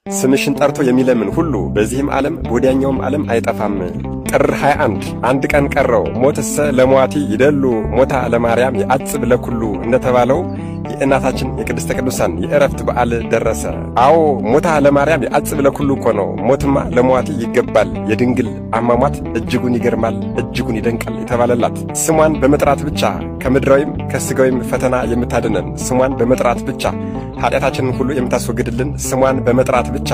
ስምሽን ጠርቶ የሚለምን ሁሉ በዚህም ዓለም በወዲያኛውም ዓለም አይጠፋም። ጥር 21 አንድ ቀን ቀረው። ሞትሰ ለሟቲ ይደሉ ሞታ ለማርያም የአጽብ ለኩሉ እንደተባለው የእናታችን የቅድስተ ቅዱሳን የእረፍት በዓል ደረሰ። አዎ፣ ሞታ ለማርያም የአጽብ ለኩሉ እኮ ነው። ሞትማ ለሟቲ ይገባል። የድንግል አሟሟት እጅጉን ይገርማል፣ እጅጉን ይደንቃል የተባለላት፣ ስሟን በመጥራት ብቻ ከምድራዊም ከስጋዊም ፈተና የምታድነን፣ ስሟን በመጥራት ብቻ ኃጢአታችንን ሁሉ የምታስወግድልን፣ ስሟን በመጥራት ብቻ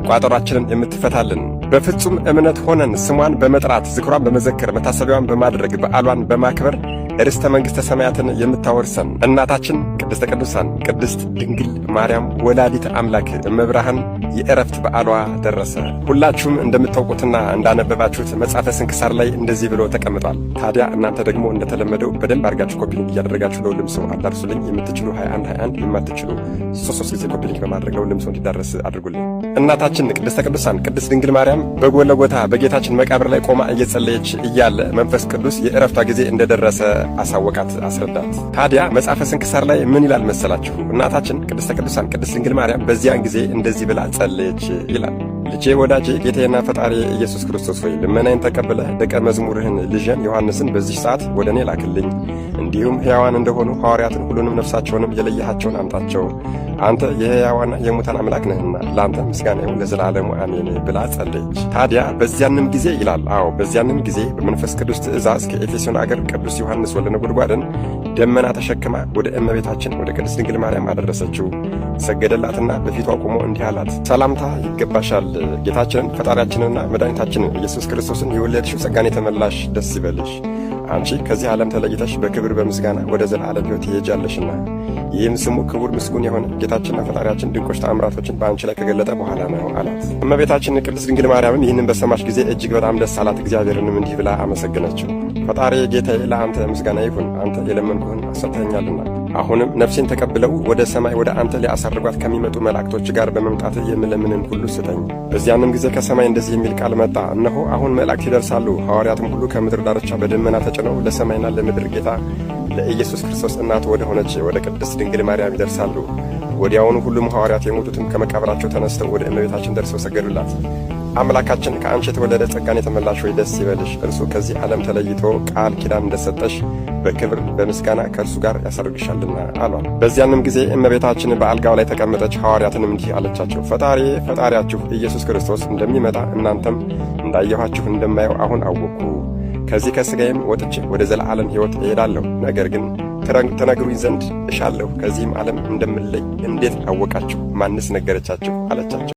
ቋጠሯችንን የምትፈታልን፣ በፍጹም እምነት ሆነን ስሟን በመጥራት፣ ዝክሯን በመዘከር፣ መታሰቢያዋን በማድረግ፣ በዓሏን በማክበር ርስተ መንግሥተ ሰማያትን የምታወርሰን እናታችን ቅድስተ ቅዱሳን ቅድስት ድንግል ማርያም ወላዲተ አምላክ እመብርሃን የእረፍት በዓሏ ደረሰ። ሁላችሁም እንደምታውቁትና እንዳነበባችሁት መጽሐፈ ስንክሳር ላይ እንደዚህ ብሎ ተቀምጧል። ታዲያ እናንተ ደግሞ እንደተለመደው በደንብ አድርጋችሁ copy link እያደረጋችሁ ለሁሉም ሰው አዳርሱልኝ። የምትችሉ 21 21፣ የማትችሉ ሶስት ሶስት ጊዜ copy link በማድረግ ለሁሉም ሰው እንዲዳረስ አድርጉልኝ። እናታችን ቅድስተ ቅዱሳን ቅድስት ድንግል ማርያም በጎልጎታ በጌታችን መቃብር ላይ ቆማ እየጸለየች እያለ መንፈስ ቅዱስ የእረፍቷ ጊዜ እንደደረሰ አሳወቃት፣ አስረዳት። ታዲያ መጽሐፈ ስንክሳር ላይ ምን ይላል መሰላችሁ? እናታችን ቅድስተ ቅዱሳን ቅድስት ድንግል ማርያም በዚያን ጊዜ እንደዚህ ብላ ጸለየች ይላል። ልጄ፣ ወዳጄ፣ ጌታዬና ፈጣሪ ኢየሱስ ክርስቶስ ሆይ፣ ልመናዬን ተቀብለህ ደቀ መዝሙርህን ልጄን ዮሐንስን በዚህ ሰዓት ወደ እኔ ላክልኝ። እንዲሁም ሕያዋን እንደሆኑ ሐዋርያትን ሁሉንም ነፍሳቸውንም የለየሃቸውን አምጣቸው። አንተ የሕያዋንና የሙታን አምላክ ነህና ለአንተ ምስጋና ይሁን ለዘላለሙ አሜን ብላ ጸለየች። ታዲያ በዚያንም ጊዜ ይላል፣ አዎ፣ በዚያንም ጊዜ በመንፈስ ቅዱስ ትእዛዝ ከኤፌሶን አገር ቅዱስ ዮሐንስ ወልደ ነጎድጓድን ደመና ተሸክማ ወደ እመቤታችን ወደ ቅድስት ድንግል ማርያም አደረሰችው። ሰገደላትና በፊቷ ቆሞ እንዲህ አላት፣ ሰላምታ ይገባሻል፣ ጌታችንን ፈጣሪያችንንና መድኃኒታችንን ኢየሱስ ክርስቶስን የወለድሽው ጸጋን የተመላሽ ደስ ይበልሽ። አንቺ ከዚህ ዓለም ተለይተሽ በክብር በምስጋና ወደ ዘላለም ሕይወት ትሄጃለሽና፣ ይህም ስሙ ክቡር ምስጉን የሆነ ጌታችንና ፈጣሪያችን ድንቆች ተአምራቶችን በአንቺ ላይ ከገለጠ በኋላ ነው አላት። እመቤታችን ቅድስት ድንግል ማርያምም ይህንን በሰማች ጊዜ እጅግ በጣም ደስ አላት። እግዚአብሔርንም እንዲህ ብላ አመሰገነችው። ፈጣሪ ጌታዬ፣ ለአንተ ምስጋና ይሁን፣ አንተ የለመንኩህን ሰጥተኸኛልና። አሁንም ነፍሴን ተቀብለው ወደ ሰማይ ወደ አንተ ሊያሳርጓት ከሚመጡ መላእክቶች ጋር በመምጣት የምለምንህን ሁሉ ስጠኝ። በዚያንም ጊዜ ከሰማይ እንደዚህ የሚል ቃል መጣ። እነሆ አሁን መላእክት ይደርሳሉ። ሐዋርያትም ሁሉ ከምድር ዳርቻ በደመና ተጭነው ለሰማይና ለምድር ጌታ ለኢየሱስ ክርስቶስ እናት ወደ ሆነች ወደ ቅድስት ድንግል ማርያም ይደርሳሉ። ወዲያውኑ ሁሉም ሐዋርያት የሞቱትም ከመቃብራቸው ተነስተው ወደ እመቤታችን ደርሰው ሰገዱላት። አምላካችን ከአንቺ የተወለደ ጸጋን የተመላሽ ሆይ ደስ ይበልሽ፣ እርሱ ከዚህ ዓለም ተለይቶ ቃል ኪዳን እንደሰጠሽ በክብር በምስጋና ከእርሱ ጋር ያሳርግሻልና አሏት። በዚያንም ጊዜ እመቤታችን በአልጋው ላይ ተቀመጠች። ሐዋርያትንም እንዲህ አለቻቸው፣ ፈጣሪ ፈጣሪያችሁ ኢየሱስ ክርስቶስ እንደሚመጣ እናንተም እንዳየኋችሁ እንደማየው አሁን አወቅኩ። ከዚህ ከሥጋዬም ወጥቼ ወደ ዘላለም ሕይወት እሄዳለሁ። ነገር ግን ትነግሩኝ ዘንድ እሻለሁ። ከዚህም ዓለም እንደምለይ እንዴት አወቃችሁ? ማንስ ነገረቻችሁ? አለቻቸው።